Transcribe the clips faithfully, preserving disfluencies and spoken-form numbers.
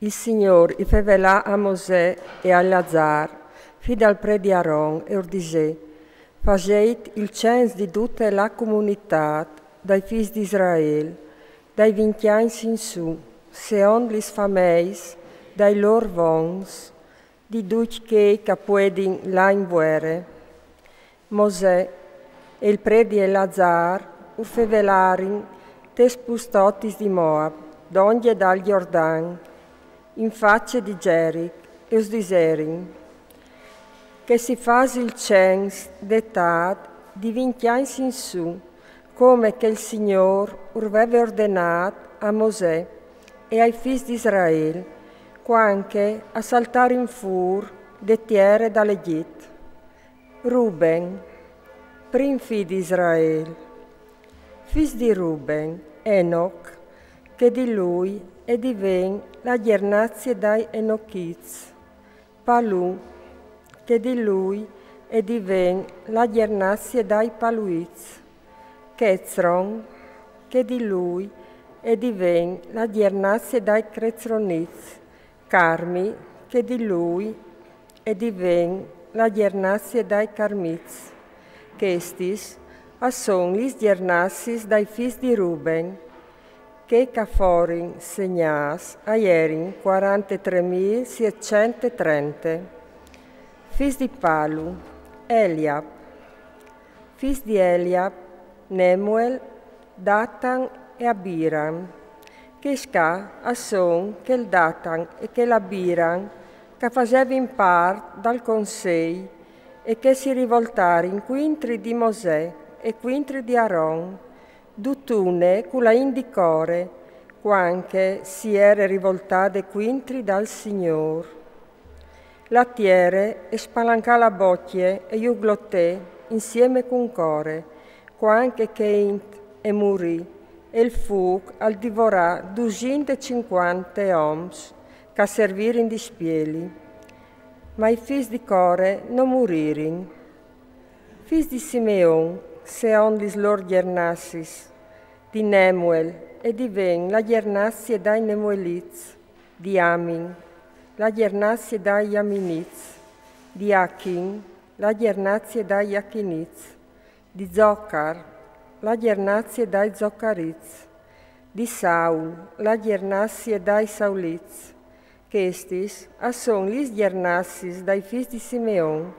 Il Signôr i fevelà a Mosè e a Eleazar, fi dal predi Aron, e ur disè: Fasêt il cens di dute la comunitât dai fis di Israel, dai vincj agns in sù, seont lis fameis dai lôr vons, di ducj chei ch'a puedin lâ in vuere. Mosè e il predi Eleazar ur fevelarin tes pustotis di Moab, dongje dal Jordan, in face di Geric, e us diserin: Che si fasi il cens d'etât di vincj agns in sù, come che il Signôr ur veve ordenât a Mosè e ai fis di Israel, cuant che a saltarin fûr de tiere dal Egjit. Ruben, prin fi di Israel. Fis di Ruben: Enoc, che di lui e diven la gjernazie dai Enocits. Palu, che di lui e diven la gjernazie dai Paluits. Chezron, che di lui e diven la gjernazie dai Chezronits. Carmi, che di lui e diven la gjernazie dai Carmits. Chestis a son lis gjernaziis dai fis di Ruben, che ch'a forin segnâts a jerin cuarantetrê mil sietcent e trente. Fis di Palu: Eliab. Fis di Eliab: Nemuel, Datan e Abiram. Chescà a son chel Datan e chel Abiram ch'a fasevin part dal consei e che si rivoltarin cuintri di Mosè e cuintri di Aron, dutune cu la in di Core, cuant che si jere rivoltade cuintri dal Signôr. La tiere e spalancà la bocje e ju glotè insiemi cun Core, cuant che chê int e murì, e il fûc al divorà dusinte e cincuante oms ch'a servirin di spieli. Ma i fis di Core no muririn. Fis di Simeon, seont lis lôr gjernaziis: di Nemuel e diven la gjernazie dai Nemuelits, di Amin, la gjernazie dai Aminits, di Achin, la gjernazie dai Achinits, di Zocar, la gjernazie dai Zocarits, di Saul, la gjernazie dai Saulits. Chestis a son lis gjernaziis dai fis di Simeon,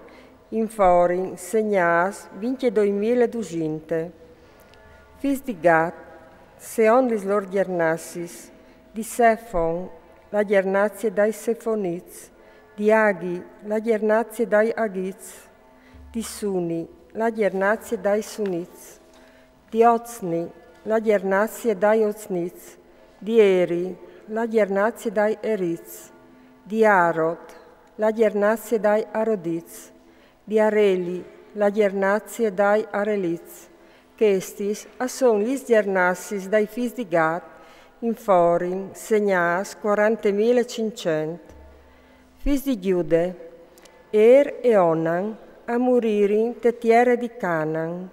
in forin segnâts vincjedoi mil e dusinte. Fis di Gad, seont lis lôr gjernaziis: di Sefon, la gjernazie dai Sefonits, di Aghi, la gjernazie dai Aghits, di Suni, la gjernazie dai Sunits, di Ozni, la gjernazie dai Oznits, di Eri, la gjernazie dai Erits, di Arod, la gjernazie dai Arodits, di Areli, la gjernazie dai Arelits. Chestis a son lis gjernaziis dai fis di Gad, in forin segnâts cuarante mil e cinccent. Fis di Gjude: Er e Onan a muririn te tiere di Canan.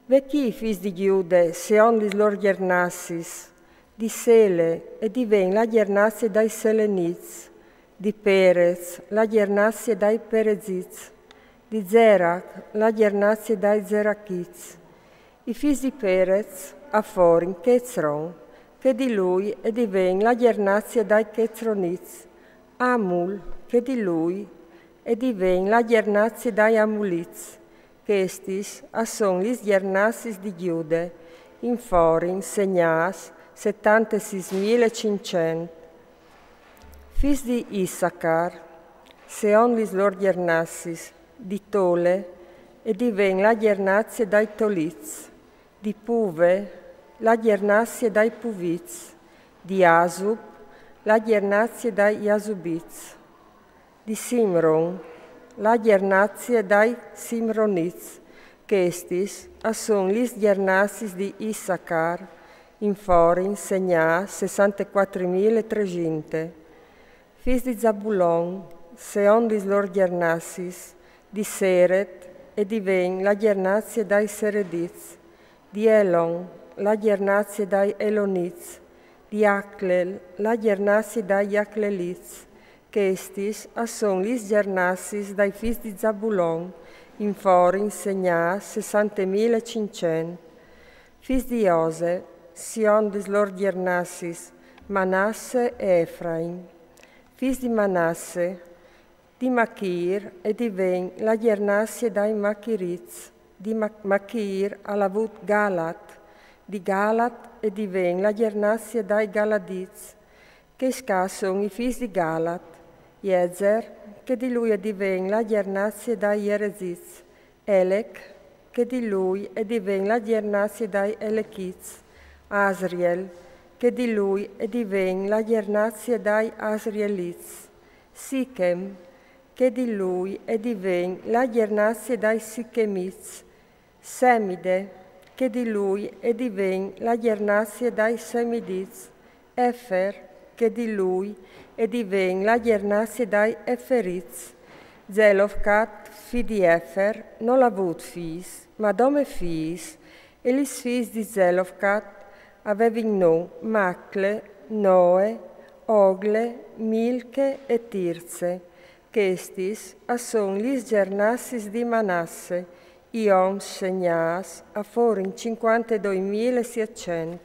Ve chi i fis di Gjude seont lis lôr gjernaziis: di Sele e diven la gjernazie dai Selenits, di Perez, la gjernazie dai Perezits, di Zerac, la gjernazie dai Zerachits. I fis di Perez a forin Chezron, che di lui e diven la gjernazie dai Chezronits, Amul, che di lui e diven la gjernazie dai Amulits. Chestis a son lis gjernaziis di Gjude, in forin segnâts setantesîs mil e cinccent. Fis di Issacar, seont lis lôr gjernaziis: di Tole e diven la gjernazie dai Tolits, di Puve, la gjernazie dai Puvits, di Asub, la gjernazie dai Asubits, di Simron, la gjernazie dai Simronits. Chestis a son lis gjernaziis di Issacar, in forin segnâts sessantecuatri mil e tresinte. Fis di Zabulon, seont lis lôr gjernaziis: di Seret e diven la gjernazie dai Seredits, di Elon, la gjernazie dai Elonits, Jaclel, la gjernazie dai jaclelits. Chestis a son lis gjernaziis dai fis di Zabulon, in forin segnâts sessantemil e cinccent. Fis di Josef, si on des lôr gjernaziis, Manasse e Efraim. Fis di Manasse, di Machir e diven la gjernazie dai machirits. Di Ma-, Machir al à vût Galat, di Galat e diven la gjernazie dai galadits. Chescâ a son i fis di Galat: Jezer, che di lui e diven la gjernazie dai jerezits; Elec, che di lui e diven la gjernazie dai elechits; Asriel, che di lui e diven la gjernazie dai asrielits; Sichem, che di lui e diven la gjernazie dai sichemits; Semide, che di lui e diven la gjernazie dai semidits; Efer, che di lui e diven la gjernazie dai eferits. Zelofcat, fi di Efer, nol à vût fis, ma dome fiis, e lis fiis di Zelofcat a vevin non Macle, Noe, Ogle, Milche e Tirze. Chestis a son lis gjernaziis di Manasse. I oms segnâts a forin cincuantedoimil e sietcent.